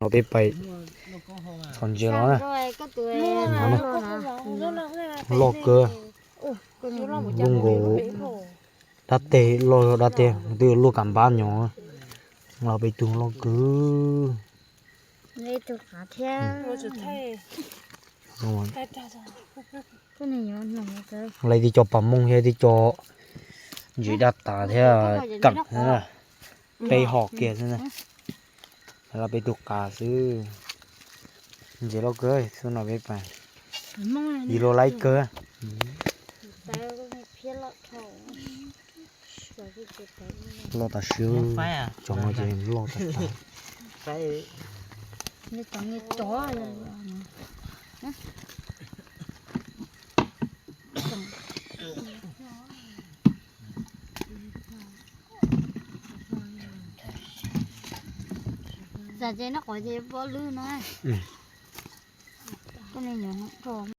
ເຮົາໄປ ໄປສອນເຈລາວນະ ລອກເກີ ລຸງໂກ ດາເຕ ລອກ ດາເຕ ດື້ລູກກຳບ້ານຫຍໍ ລາວໄປຕຸງລອກເກີ ໄລທີ່ຈໍປາມົງ ເຮັດທີ່ຈໍ ເຈດາຕາແທ້ກັນນະ ໄປຫອກເກຍນນະ ລາວໄປຕຸກກາຊື້ ເຈລອກເກີ ສຸນອກເວໄປ ອີໂລໄລເກີ ລໍຕາຊື ໄຟອະ ຈອງວ່າຈະເຫັນລໍຕາຕາ ໄຟ ນີ້ຕອນນີ້ຈໍເລີຍ ຈະເຈນະ ຂໍເຈບໍ່ລືນະ ອືມ ກໍແມ່ນຫຍັງເນາະ